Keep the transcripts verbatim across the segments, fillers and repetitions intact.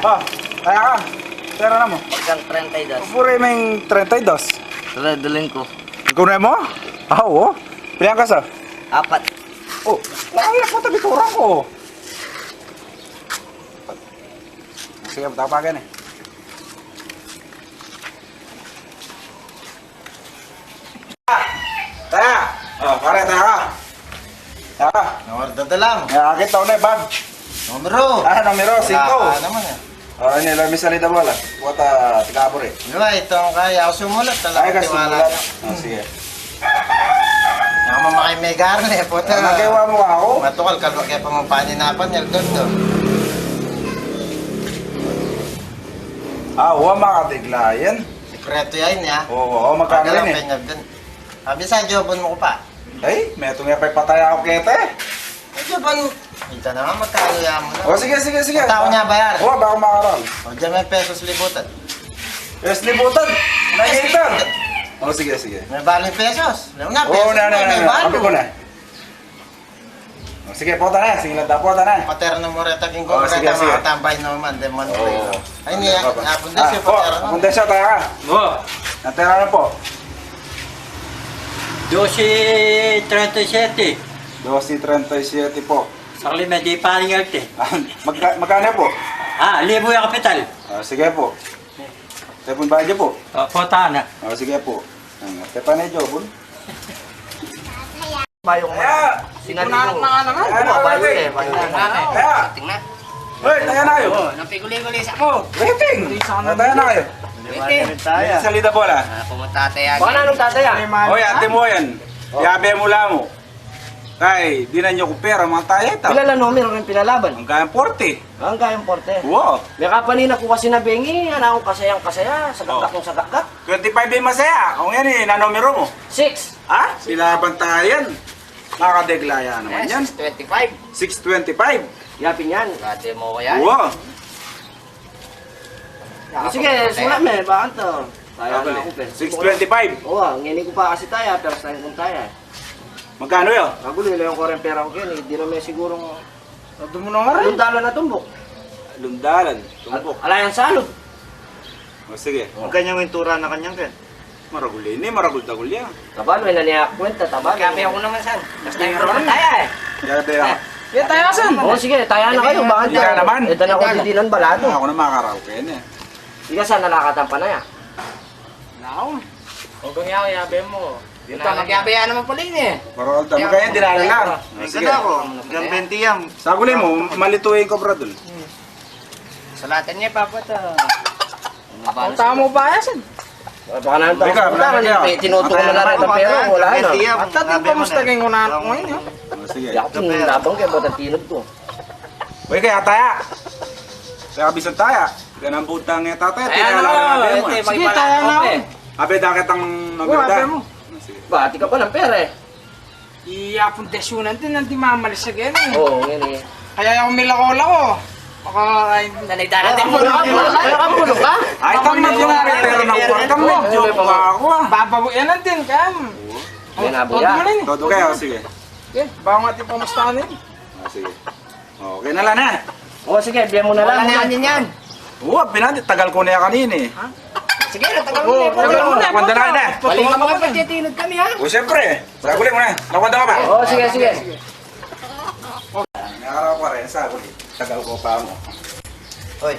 Ah, kaya ka. Pera na mu. Pagkang treinta y dos. Pure meng treinta y dos. Tara, dalhin ku. Kunan mu? Ah, oo. Pilan ka sa? Apat. Oh, nakaya ku tabi kurang ku. Sige, tapagan e. Tara! Oh, pare, tara! Tara! Nawar dadalam. Ya, akit tau na, bag. Numero. Ah, numero, singko. Wala ka naman, eh. Oh, ini, la mi salida bola. Buat, ah, tigabur, eh. Diba, ito ang kaya. Ako sumulat, talaga. Ay, ka tiwala sumulat. Oh, sige. Namamakay may garne, puta. Ano, kaya mo ako? Matukal, kalwa kaya pa mo paninapan, El Dondo. Ah, wa makatigla yan. Sikreto yan, ya. Oo, oo, magkano yan, eh? Abi sa, joban mu ku pa. Ay, metung ya pa ipataya ku kete. Ay, joban. Minta na nga, magkano ya mu na? O, sige, sige, sige. Tau niya bayar. Oo, baka makaral. O, diyan may pesos libutan. Pesos libutan? Nakita. O, sige, sige. May balu pesos. Lalu na, oo, pesos na, na, na, na. Abi ku na. O, sige, pota na. Sige lang, pota na. Paterno mu reta king kong reta, sige, sige. Makatambay naman, demon ko. Ay, niya, apun da siya, paterno. Apun da siya, taya ka. O. Natera na po. Doce treinta y siete. Doce treinta y siete po. Sakali, may di pa rin arte. Magka-, magkano po? Ah, libu yung kapital. Ah, sige po. Telepon ba aja po? Ah, pota na. Ah, sige po. Ang tepa na yung jobon. Bayo ko. Kaya, sinabi ko na nga naman. Kaya, bayo eh, bayo. Kaya. Tingnan. Hoy, taya na kayo. Oh, napiguli-guli sa mo. Waiting. Taya na kayo. Waiting. Salida bola. Ah, pumunta taya. Baka na nung tataya. Hoy, ate mo yan. Yabe mo lang mo. Kay, di na nyo kupera, mga taya ito. Pila la numero ng pinalaban? Ang kayang forty. Ang kayang forty. Wow. May kapanina ko kasi na bengi, ano akong kasayang kasaya, sagakgak ng sagakgak. Twenty-five yung masaya. Kung yan eh, na numero mo? Six. Ha? Sila bantayan. Makadeglaya naman yan. Six twenty-five. Six twenty-five. Yapin yan. Gade mo ko yan. Wow. Ah, sige, sulat me, bakit to? Taya na ako, pe. Six twenty-five. Oo, ngini ko pa kasi taya, first time kong taya. Magkano yun? Kagulo, ilayon ko rin pera ko yan, eh. Di na may sigurong Adu mo na nga rin. Lundalan na tumbok. Lundalan, tumbok. Ala yang salud. O, sige. Magkanya yung intura na kanyang ken. Maragul ini, maragul-dagul yan. Tabal, may naniya kwenta, tabal. Kape ako naman, san? Basta yung naman taya, eh. Kaya ba yan? Yan, taya, san? O, sige, taya na kayo. Bakit ka naman? Ito na ako didinan balado. Ako na makakaraw kayo na, eh. Ika, san, nalakatan pa na yan? Naon. O, gawin ako, yabe mo. Ito, nagyabe yan naman pala yun, eh. Parang alta. Magkaya, dinala lang. Sige. Ako, hanggang twenty yan. Saguli mo, malituin ko, brother. Salatan niya, Papa, to. Ang tamo ba yan, san? Baka na ang tamo. Tinutukan na lang ito, pero wala na. At ating kamusta kayong unahan ko ngayon, eh? O, sige. Yakin, labang kayo, ba't ang tinod ko? Uy, kaya taya. Kaya bisan taya. Ganang butang ya, tatay. Ayan, tinaya lang o, natin mo, ito, eh. Sige, taya na ako. Abe, dakit ang naganda. Abe mo. Sige. Bati ka pa ng pera, eh. Iya, pundasyonan din, nanti mamalis sa ganun. Oo, yun, eh. Kaya yung milako-lako. Baka, ay, nanay darating mo. Ay, tama yung pera ng kwartang mo. Joke pa ako, ah. Babago yan, nanti, kan. Yan, abo yan. Todo kayo, sige. Okay, baka nga ating pamustahan, eh. Ah, sige. Okay na lang, eh. O, sige, biyan mo na lang. Wala na yan, yan. Oo, pinanti, tagal ko na yan kanina, eh. Ha? Sige, tagal mo na, tagal mo na. Kwenta na, eh. Balik ka mga pagtitinod kami, ha? O, siyempre. Saguli mo na. Nakwenta ka ba? O, sige, sige. Nakaraw pa rin, saguli. Tagal ko pa mo. Oy.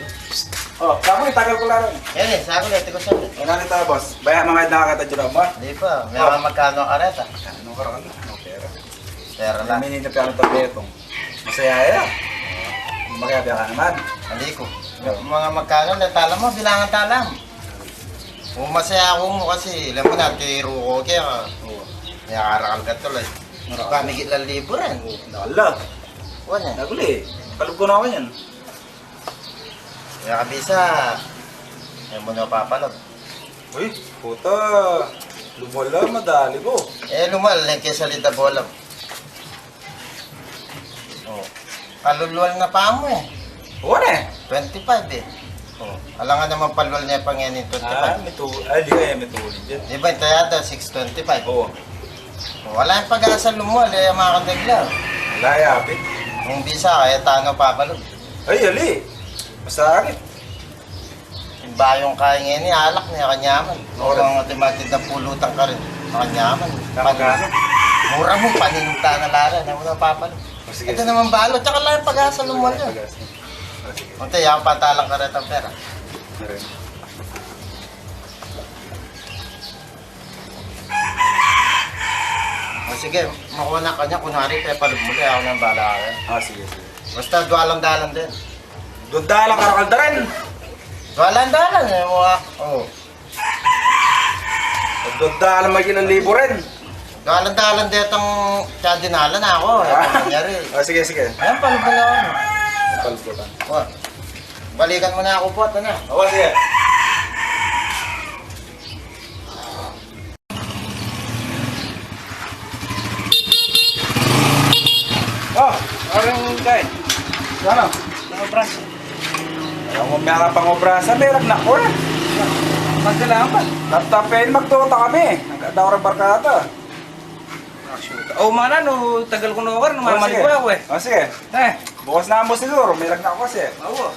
O, saguli, tagal ko lang rin. Yan, eh, saguli, ate ko siya. Ano na tayo, boss? Baya, mga nakakita dyan, boss? Hindi pa. May mga magkano ka reta? Ano ka rin? Ano, pera? Pera lang. Minita pa ang tabi itong. Masaya ya. Magkaya ka naman. Hindi ko. Mga magkano na tala mo, bilangan tala mo. Kung masaya ako mo kasi, alam mo na, kay Ruko kaya. Oo. May karakal ka tuloy. Marami. Pamigit lang libo rin. Oo, dala. Wala. Naguli. Kalub ko na ako yan. Kaya kabisa, eh, mo na papalab. Uy, puta. Lumala, madali ko. Eh, lumal, eh, kesa lita bola. Oh. Kalulwal na pa mo eh. Oo na eh. Twenty-five eh. Oh. Alangan naman palwal niya pa ngayon yung twenty-five. Ah, may tu-, ay, di kaya may tulid yan. Di ba yung tayada, six twenty-five? Oo. Oh, wala yung pag-asa lumwal eh, mga kadagla. Wala, yapit. Kung bisa, kaya tano papalog. Ay, ali. Basta akit. Bayung kain ngeni, alak ne, kanyaman. Oo. Murang timatid na pulutan karin, kanyaman. Tama ka. Mura mu, paninda na la rin, ne, wala papal. O, sige, ito sige. Naman balo, tsaka la rin pag-asa lumol yan. Pag-asa. O, sige. Unti, yaku patalang karetang pera. Meron. O, sige, makuha na kanya, kunwari, pepalub mu la, yaku nang bala kaya. Ah, sige, sige. Basta, dualang dalan din. Dualang karakal da rin. Dualang dalan, e, wa. O. Dualang magilang libu rin. Dualang dalan detang tiyadinalan aku, e, nangyari. Ah, sige, sige. Ayan, palub na lang. Palub na lang. Wa. Balikan mu na aku, Pot, ano? O, sige. O, aring kay. Ano? Pangobras. Ay, kung meron pangobras, meron na ko, e. Magkailangan pa. Taptapen, magtuta kami. Nagkadaw ra barkada. O, mana, no, tagal ku no kar, no, mamalik ku, e. O, sige. E. Bukas na mu siguro, meron na ko, e. Oo.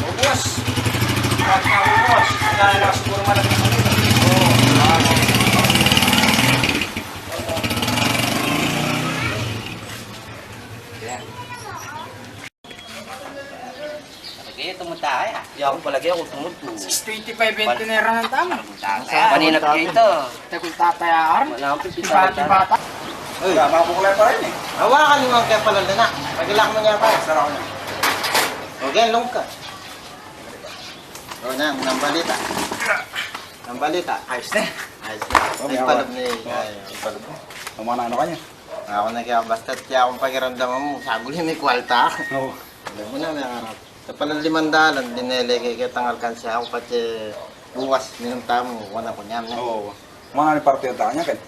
O, boss. Boss, boss. Wala na siguro malaki. Oo. Yan. Palagi, tumud tamu, a. Yaku palagi, aku tumud ku. Six twenty-five ang tinera nang tamu. Maninap kita. Tagul tataya, arm. Wala akong pipinta. Bati-bata. Uy. Tama ko kulay pa rin, e. Hawakan mu kaya pala na. Pagilak mu niya pa. Sarap niya. O, gen, lungka. O, nang, nang balita. Nang balita. Ayos na. Ayos na. O, may palub ni, o, ay, palub na. Ang mga ano kanya? Aku na kaya, basta tiya akong pakiramdam mu, saguli may kwalta. Oo. Alam mu na, may harap. Sa pala limang dalan, dinele ke ketang alkansiya ku, patse bukas, minum tamu, wala ku nyam na. Oo. Mana ni parte ta kanya, ken?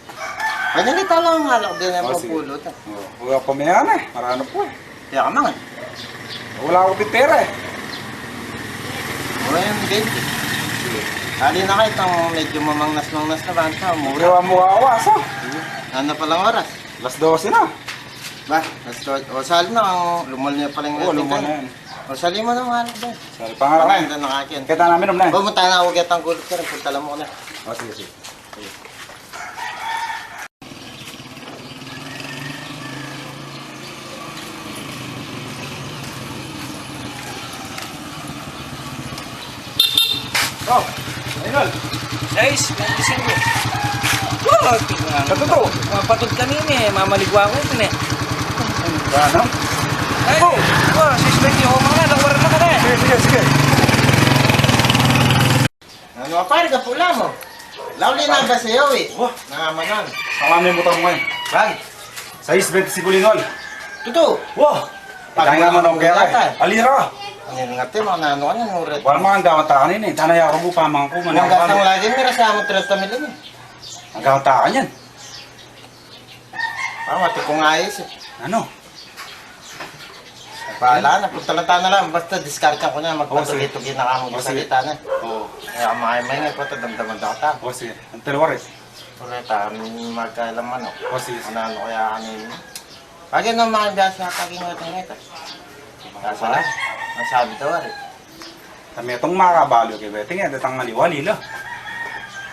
Kanya ni talang alak din ang pupulutan. Oo. Wala pa may ana, e. Marano po, e. Kaya ka mangan. Wala ku pipera, e. Wala yung bente. Ali na kayo, itang medyo mamangnas-mangnas na ba? Ang tao, mura. Wala mu awas, a. Ano palang oras? Alas dose na. Ba, alas dose. O, sali na, o, lumol niya pala yung... O, lumol na yan. O, sali mu na, mahal ko. Sali pa nga lang. Kita namin, um, na. O, munta na aku, ketang gulut ka rin, punta lang mu na. O, sige, sige. O, Idol. Sais bente singko. Wa, tingnan. Sa totoo? Mapatud kanina, e. Mamaligwa ku ito, e. Ano? Ay, o, sais bente. O, mga na, lawaran na ka na, e. Sige, sige, sige. Ano, pare, ka pula mu? Lauli na ba sa iyo, e? Wa. Nangamanan. Salamin mu tamu ngayon. Bang. Sais bente singko, Idol. Tutu. Wa. Pagkaya mo nung kaya, e. Alira. Ano nga, te, mga nano, ano, nuret. Wala, mga ang gawang takan ini. Tanaya ko pa, mga ku, mga gastang lagi, mira sa amo, trenta mil ini. Ang gawang takan yan. Ah, mati ku nga ayos, e. Ano? Bahala na, punta lang tamu na lang. Basta diskarte ku na, magpatugi-tugi na kami sa salita na. Oo. Kaya maay-maay nga, pata damdaman da ka ta. O, sige. Ang talwar, e. Wala ta, magkailaman, o. O, sige. Ano, ano kaya, ano yun? Pag yun ang mga biasa, pag yun ang ngeta. Kaso lang, ang sabi daw, ari. Kami itong makabalo kay Beting, e, datang maliwali la.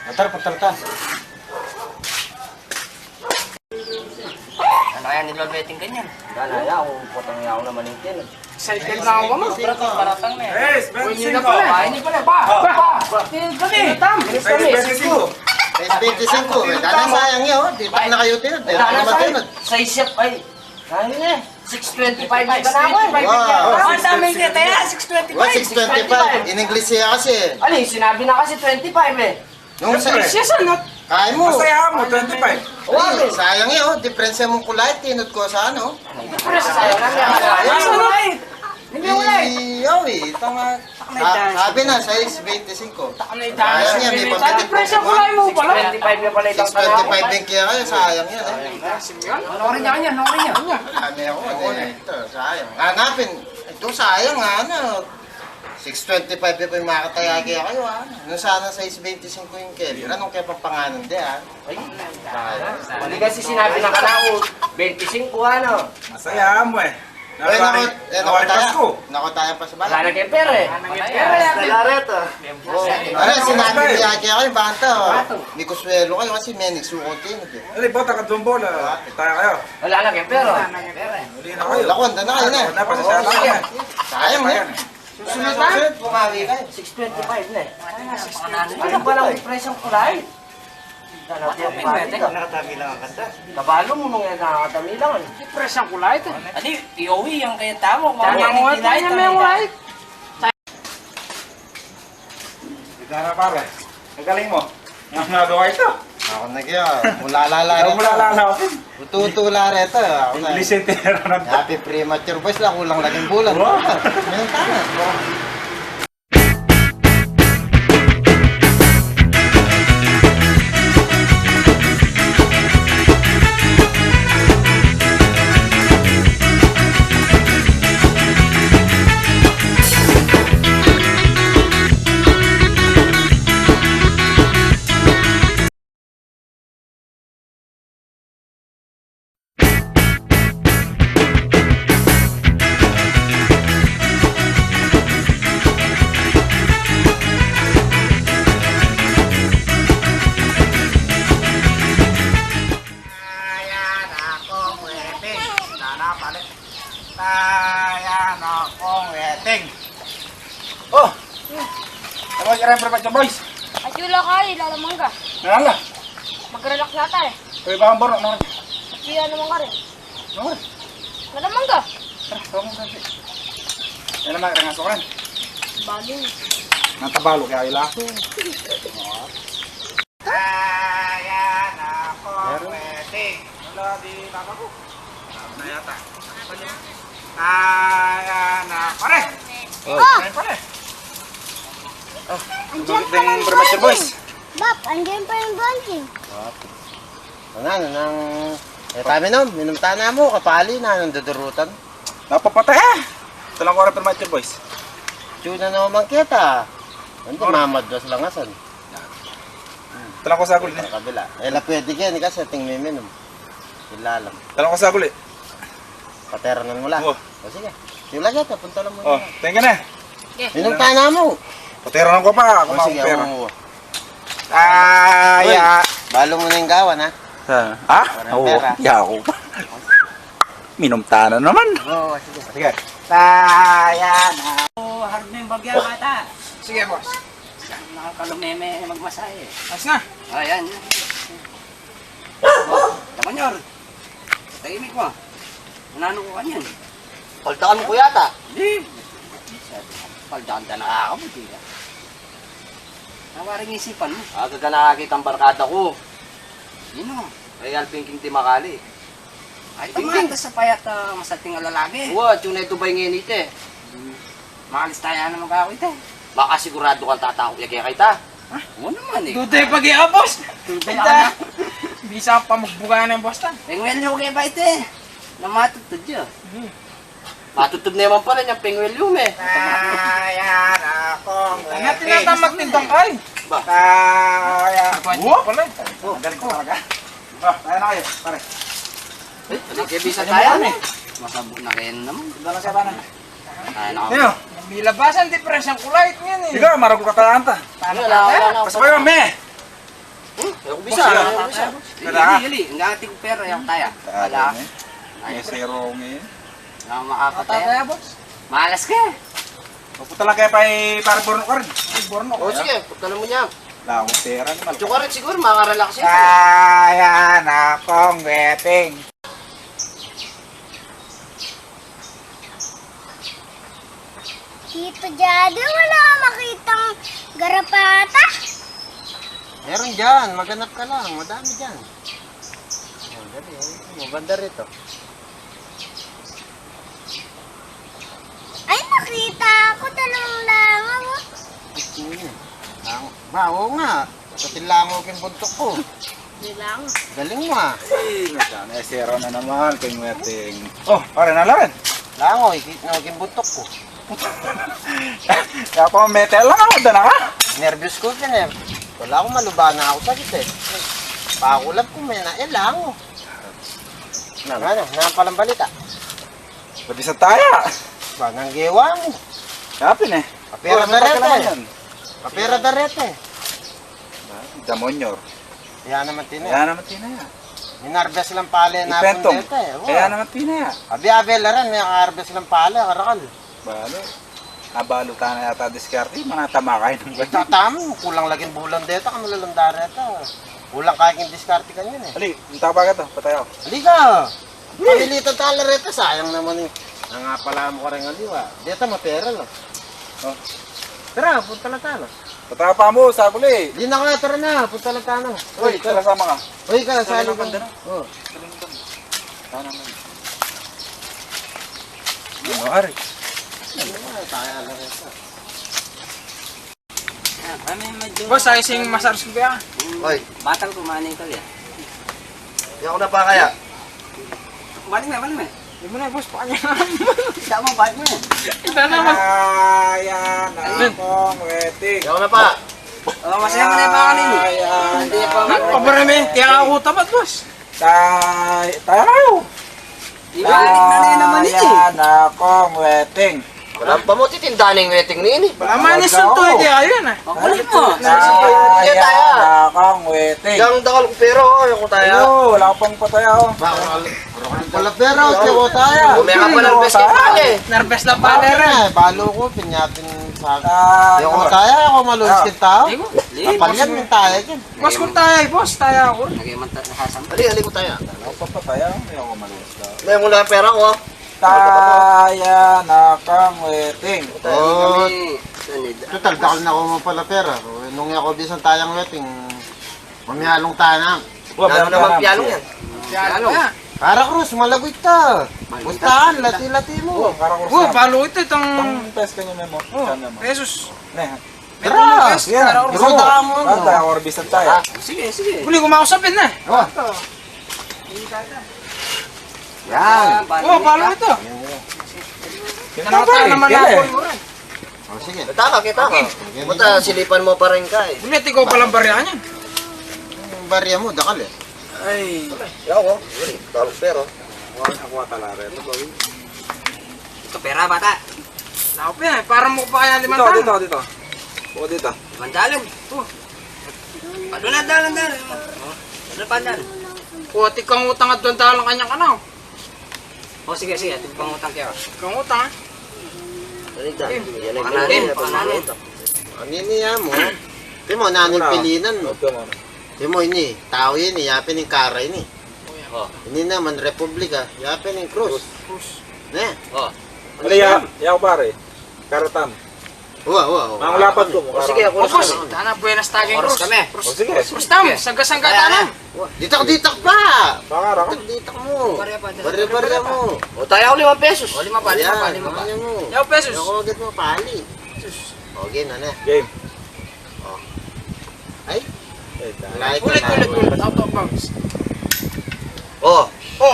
Matar, patar ta. Ano kaya ni Lol Beting ganyan? Wala, ya, ako, putang yaw naman yung tin. Excited na ako, mama. Paratang, paratang na, e. Uy, ini na pala, e. Ay, ini pala, pa. Pa, pa. Ini kami. Tam. Sais bente singko. Sais bente singko, e. Dana, sayang yun, o. Di pa na kayo tinod, e. Dana, sayang. Sais yap, ay. Ano, e? Six twenty-five na ako, e. Wow. Ang daming kita, e. Six twenty-five. Wa, six twenty-five. In English siya kasi. Ano, yung sinabi na kasi twenty-five, e. Nung sa... Siya sa not. Kaya mo. Masaya mo, twenty-five. Wa, e, sayang yun, o. Diferensya mong kulay, tinod ko sa ano. Diferensya, sayang na. Sayang. Ano, e? Hindi, wala, e. Iyo, e, tama. Sa-, sabi na, sais bente singko. Sayang yan, e. Sa diferensya kulay mo pala. Six twenty-five na pala itong... Six twenty-five din kaya kayo, sayang yan, e. Ano rin yan, ano rin yan? Ano ako, e, ito, sayang. Hanapin, ito, sayang, ano. Six twenty-five ya pa ing makataya kaya kayu, ah. Nung sana sais bente singko ing kebir, anong kaya papanganan de, ah? Ay, mali kasi sinabi ng kanakung bente singko, ano? Masaya mo, eh. Ay, naku, eh, naku, taya. Naku, taya pa sa bala. Wala na kayong pera, eh. Wala na kayong pera, eh. Wala na kayong pera. Ano, sinabi niya kaya kayu, bata, oh. May kuswelo kayu kasi may nagsuko din, eh. Ay, bota ka doon, bola. Taya kayu. Wala na kayong pera. Wala na kayong pera. Uli na kayu. Wala ko, anda na kayu na. Wala, pasensya na kayu. Sayang, eh. Susunod na? Susunod, bumawi ka. Six twenty-five na eh. Ano ba lang yung presyong kulay? Nakatamilang ang kanta. Kabalo mo nung yan, nakatamilang, eh. Yung presyong kulay ito. Adi, iuwi yan kaya tamo. Tama mo, tanya mo yung white. Gitara, pare. Ang galing mo. Ang nagawa ito. Ako na kaya. Mula lala ito. Mula lala ako. Utu-utu la reta. Ako na. English yung tinira na. Happy premature boys la, kulang laging bulan. Wow. Meron tayo. Ayan akong wedding. Sana pala. Ayan akong wedding. Oh! Ano ba kira yung Private Boys? At yung lakay, lalamang ka. Nalala? Mag-relax na tayo. Pwede ba ang borok na rin? At yung ano man ka rin. Ano rin? Lalamang ka. Tara, tawag mo sa akin. Yan naman, kaya nga sa rin. Bali. Nang tabalo, kaya ilaso. Ayan ako, meron? Pwede. Wala, di babago. Tama na yata. Ayan na, pare. Oh. Pare, pare. Oh, andiyan pa yung Premature Boys. Bap, andiyan pa yung bonding. Bap. Ano, ano, nang, eh, tayo minom, minom tayo na mo, kapali na, nang dudurutan. Napapatay, ah! Talang ko rin Premature Boys. Tuna naman kita. Hindi, mamadwas lang asan. Talang ko sa guli. Sa kabila. Eh, la pwede ka, hindi ka setting may minom. Ilalam. Talang ko sa guli. Pateranan mo la. Oo. O, sige. Sige, lagi ito. Punta lang mo. Oh, thank you na. Minum ka na mo. Pateranan ko pa. Ako. O, sige, makapera. Oo. Ah, uy, ya. Balo mo na yung gawan, ha? Ah? Ah? Walang pera. Oo, ya ako pa. Minum tana naman. Oo, sige. Sige. Kaya na. Oh, harap na yung bagya, bata. Sige, boss. Nakakalumeme magmasahe. As na. Ayan. Oh, Tamanyor. Tahimik mo. Nanano ko kanyan? Paldakan mo ko yata. Hindi. Paldakan ka na ako, hindi ka. Nawaring isipan mo. Aga ka nakakita ang barkada ko. Sino? Kay Alvin King Timakali. Ay, King, tamata sa payat, ah, masating alalagi. Wa, tune ito ba yung inite? Hmm. Makalis tayo na magkakita. Baka sigurado kang tatakot ya kaya kita. Ha? Oo naman eh. Dude, pag-iabos. Dude, bisa pa magbuka na yung Boston. Pengwelyo kaya ba ito eh? Na matutod ya. Hmm. Matutod naman pala niyang pengwelyo, eh. Ayan akong. Ano, tinatamad din tong kay? Ba? Ayan. Pala. Oh, galing ko talaga. Ah, tayo na kayo, pare. Eh, ano, kaya bisa tayo, eh? Masabot na kayo naman. Dala sa bana. Ay, nako. Ayo. Nilabasan, di pare siyang kulay, yan, eh. Ikaw, maragul ka talaga, anta. Wala, wala, wala. Pasok kayo, me. Hmm? Ako bisa. Boss, ano, bisa. Pera? Hindi, hindi. Ang dati ko pera, yung taya. Wala. Ay, zero ngayon. Ang makapatay. Taya, boss. Malas ka. Mapunta lang kayo pa, eh, para Bornok ka rin. Ay, Bornok. O, sige, pagkala mo niya. Wala akong pera, ni Mal. Tsaka rin siguro, makarelax yun. Ayan akong wedding. Tito Jado, wala ka makitang garapata? Meron dyan, maghanap ka lang, madami dyan. O, dali, o, maganda rito. Ay, nakita ko, dalawang langaw, o. Ito yun. Langaw. Ba, oo nga. Pati langaw king buntok ko. Di langaw. Galing mo, ah. Ay, nasana, eh, zero na naman, king wedding. O, pare, nalaran. Langaw, ikit na king buntok ko. Kaya pa, metel lang aku, dana ka? Nervyos ku, ken, e. Wala ku, maluba na aku sakit, e. Pakulap ku, me na, e, lang. Nanu? Nanu, nanu palang balita? Pati sa taya. Ba, nanu gewa mu? Kapin, e. Papera da reta, e. Papera da reta, e. Damonyor. Kaya naman tinaya. Kaya naman tinaya. Minarbes lang pale na. Ipentong. Deta, e. Kaya naman tinaya. Abi, abi, laran, me-harvest lang pale, karakal. Bale. Abalu tana yata diskarte, manatama kaya nung ganyan. Ita tam, kulang laging bulan deta, kanu lalang da reta. Kulang kaya king diskarte kanyan, e. Ali, ang tapa ka to, patay ako. Ali ka! Pamilitan tala reta, sayang naman, e. Nangapala mu kareng aliwa. Deta, mapera la. O. Tara, punta la tala. Patapa mu, sakuli. Di na ka, tara na, punta la tala. Uy, tara, sama ka. Uy, ka, sali ka. O. Ano, ari? Boss, ayos ing massage ku kaya. Oy. Batal ku, maning kali, a. Di aku na pa kaya. Balik na, balik na. Di mu na, boss, pakanya. Ita mu, balik mu na. Ita na, boss. Ayan, akong waiting. Di aku na pa. O, masaya mu na yung mga kanini. Ayan, hindi pa. Ay, pabarami. Kaya ako tapat, boss. Tay-, tayo. Ibalik na rin naman ini. Ayan, akong waiting. Wala pa mu titinda ning waiting nini. Wala man, isunto, hindi, ayun, a. Makulit mu. Ayan, akong waiting. Yang dakal ku pera, o, yung ku taya. Ayo, wala pang pataya, o. Bakal, bakal pala pera, o, yung ku taya. Kung may ka pa ng best, pare. Nervous lang, pare, e. Balu ku, pinyapin sa. Yung ku taya, ako malunis kita. Kapal yan, yung taya dyan. Boss, kung taya, boss, taya ako. Lagi man ta-, hasam. Ali, ali ku taya. Ano pa pa taya? Hindi ako maluwas na. May mula pera ko, a. Taya na kang waiting. O, total, dakal na ku pala pera. Nung aku bisan tayang waiting, mamialung tana. Wa, ano naman pialung yan? Pialung. Kara Cruz, malagu ita. Gustahan, lati-lati mu. Wa, kara Cruz. Wa, balu ita itang. Tang pes kanya memo. O, pesos. Ne. Tara, yan. Tara, tara, tara, bisan taya. Sige, sige. Uli ku mausapin na. O. Yan. O, balu ita. Yan, yan. Tara, tara naman. Yan, ako, yan. O, sige. Kita ka, kita ka. Okay. Buta, silipan mu pa rin ka, e. Uli, ikaw palang barya niyan. Barya mu, dakal, e. Ay. Yaw, o. Uli, talong pera. Wa, aku talaga rin. Ito, pera, bata. Naku, pin, e, parang mu pa kaya limang dalan. Dito, dito, dito. O, dito. Limang dalan. O. Paano na dalan, dalan? O. Ano pa dalan? O, atin kang utang at duwang dalan kanya ka na, o. O, sige, sige. Atin pang utang kaya. Kang utang, a? Ano ita? Yan ay pananin, pananin. Ano ini, ya mu? Timo, nanung pilinan mu? Timo, ini. Tau ini, yapin ing kara ini. O. Ini naman, Republika, yapin ing Cruz. Cruz. Ne? O. Ano ya, ya, pare? Karatam. Wa, wa, wa. Mangulapat ku mu. O, sige, aku. O, boss, tana, buenas tagay, Cruz. Cruz kami. O, sige. Cruz tam, sangga-sangga tana. Ditak, ditak pa. Ditak, ditak mu. Barya, barya mu. O, taya ku limang pesos. O, lima pa, lima pa, lima pa. Limang pesos. Ako, agad mu, pali. O, game na, ne. Game. O. Ay. Ulit, ulit, ulit. Out of bounds. O. O.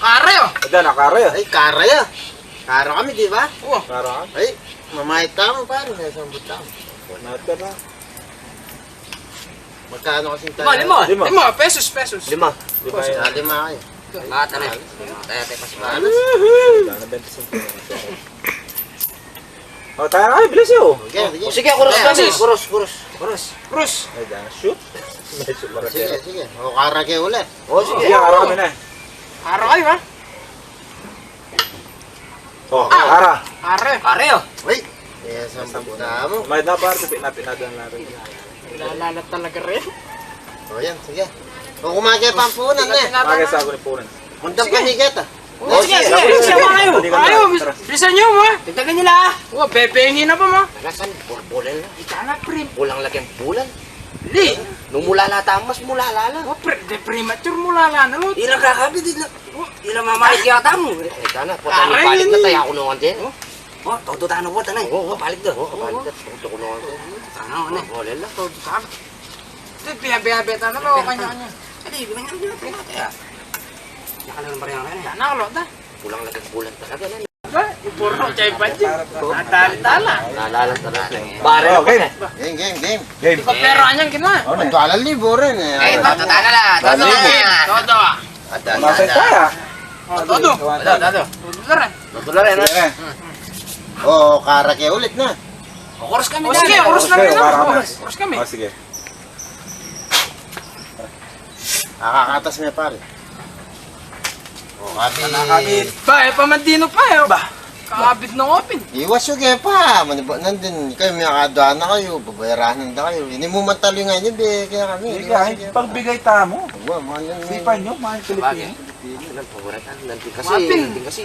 Kara ya. Ada na, kara ya. Ay, kara ya. Kara kami, di ba? O. Kara kami. Ay, mamahit tamu, pare. May sambut tamu. Mata na. Magkano kasing tayo? Lima, lima. Lima. Lima, pesos, pesos. Lima. Lima yan. Ah, lima kayo. Mata na. Tayo, tayo, pas. Ano? Ano, bente singko. O, tayo na kayo, bilis yo. Okay, sige. O, sige, kuros, kuros, kuros, kuros. Kuros. Ay, dyan, shoot. May shoot para. Sige, sige. O, kara kayo ulit. O, sige. Sige, kara kami na. Kara kayo, ha? O, kara. Kara. Kara, o. Uy. Yes, ang puta mo. May na, pare, pinapinadan natin. Kilala na talaga rin. O, yan, sige. O, kumake pampunan, e. Kumake sa akin punan. Mundang kami kita. O, sige, sige, sige, sige, ayo. Ayo, bis-, bisan nyo, ha? Tignan nyo la. O, pepengi na pa, ma. Nasaan? Bulbulan na. Ika na, pre. Kulang lagi ang bulan. Li. Nung mulala tamu, mas mulala la. O, pre, de premature mulala na, lo. Ira kakabi, di na. O. Ira mamalik yata mu. E, e, tana, pota ni balik na tayo, aku nung ante. O. O, todo tana, pota na. O, o, balik da. O, balik da. Todo ko nung ante. Tana, ne. O, lela. Todo tana. Ito, piyabe-yabe tana, lo, kanya-kanya. Adi, kanya-kanya. Kaya. Nakalang barya na, e. Tana, lo, ta. Kulang lagi ang bulan talaga, ne. Ba, ipurno Chay pa, chay. Natali-tala. Naalala talaga. Pare, oh, game. Game, game, game. Game. Di pa pero anyang kina. Oh, dua libu rin eh. Eh, todo tala la. Todo. Dua libu. Todo. Ada, ada, ada. Masaya tayo. Oh, todo. Ada, ada, ada. Todo na rin. Todo na rin, ha? Sige. Oh, kara ke ulit na. Oras kami. O, sige, oras na rin, oras kami. Oh, sige. Akakatas me, pare. Oh, kabit. Ba, e pa man dinu pa, e. Ba. Kabit na open. Iwas yu ke pa. Maniba nandin kayu, miyakadua na kayu, babayaranan da kayu. Ini mu man tali nga ini, be, kaya kami. Sige, iwas yu ke pa. Pagbigay tamu. Wa, mahal yan. Sipan yu, mahal Pilipino. Pilipino, nang paboratan. Nandin kasi, nandin kasi,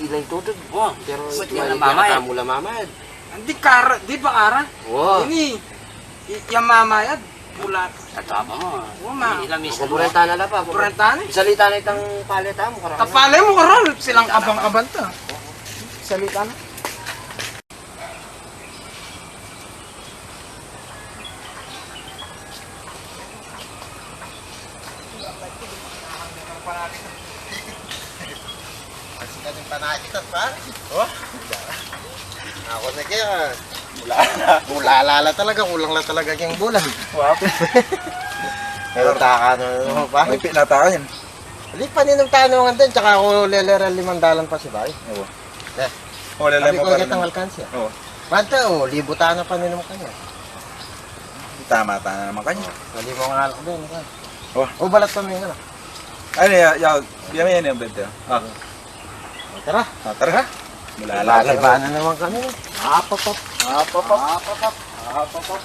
ilang tutod. Wa, pero ba't yan ang mamayad? Tamu lang mamayad. Nandin kara, di ba kara? Wa. Ini, i-, yang mamayad. Bulat. Tatapa mu. Wa, ma. Ila, misan mu. Kukurenta na la pa. Kukurenta na. Salita na itang paleta mu, karang. Tapale mu, karang. Silang kabang-kabang ta. Salita na. Kasi ganun pa nakikita, pare. Oh? Ako na kaya. Bulala. Bulala la talaga, kulang la talaga yung bulan. Wow. Pero taka na naman, pare. May pinatayan. Di, paninum tana ngan din, tsaka aku lelera limang dalan pa si bay. Oo. Eh. O, lelera pa rin. Tangal kansi. Oo. Panta, o, libu tana paninum kanya. Tama tana naman kanya. Mali mo nga alak din, ha? Oh. O, balat kami nga. Ay, ya, ya, ya, may yan yung bente, ah. Ah. O, tara. Ah, tara. Mula lang. Lalaban na naman kami. Apapap. Apapap. Apapap. Apapap.